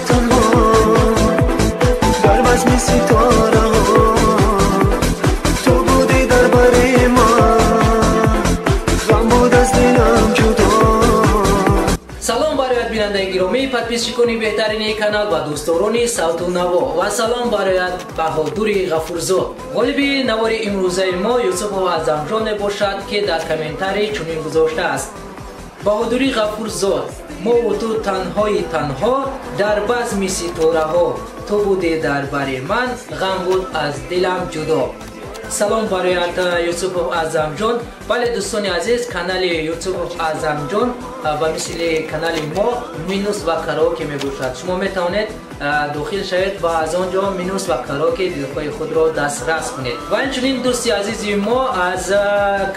танҳо дар базми ситораҳо, ту будӣ дар бари ман, ғам буд аз дилам ҷудо. Салом барояд бинандаи гиромӣ, подписчикони беҳтарини канал ва дӯстдорони Савту Наво, ва салом барояд Баҳодури Ғафурзод. Ғолиби навори имрӯзаи мо Юсуфов Аъзамҷон мебошад, ки дар комментарий чунин гузоштааст: Баҳодури Ғафурзод, мову ту танҳои танҳо дар базми ситораҳо, ту будӣ дар бари ман, ғам буд аз дилам ҷудо. Салом барояд Юсуфов Аъзамҷон. Бале, дӯстони азиз, канали Юсуфов Аъзамҷон ба мисли канали мо минус ва караоке мебошад. Шумо метавонед дохил шавед ва аз он ҷо минус ва караоке дилхоҳи худро дастрас кунед. Ва инчунин дӯсти азизи мо аз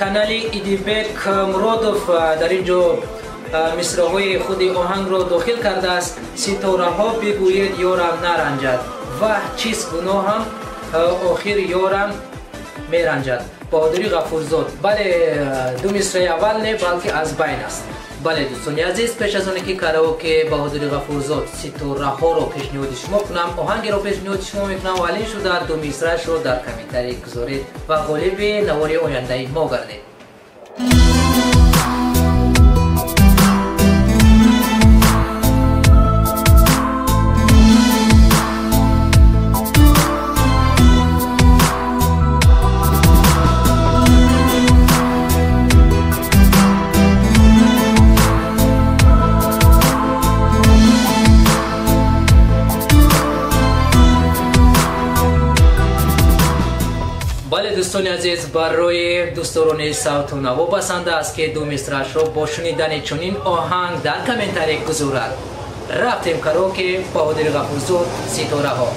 канали Идибек Муродов дар ин ҷо мисраҳои худи оҳангро дохил кардааст: ситораҳо бигӯед ёрам наранҷад, ваҳ чист гуноҳам охир ёрам меранҷад. Баҳодури Ғафурзод. Бале, ду мисраи аввал не, балки аз байн аст. Бале, дӯстони азиз, пеш аз оне ки караоке Баҳодури Ғафурзод ситораҳоро пешниҳоди шумо кунам, оҳангеро пешниҳоди шумо мекунам, вале шуда ду мисраашро дар комментарий гузоред ва ғолиби навори ояндаи мо гардед. Бале, дӯстони азиз, барои дӯстдорони Савту Наво басанда аст, ки ду мисраашро бо шунидани чунин оҳанг дар комментарий гузорад. Рафтем караоке Баҳодури Ғафурзод ситораҳо.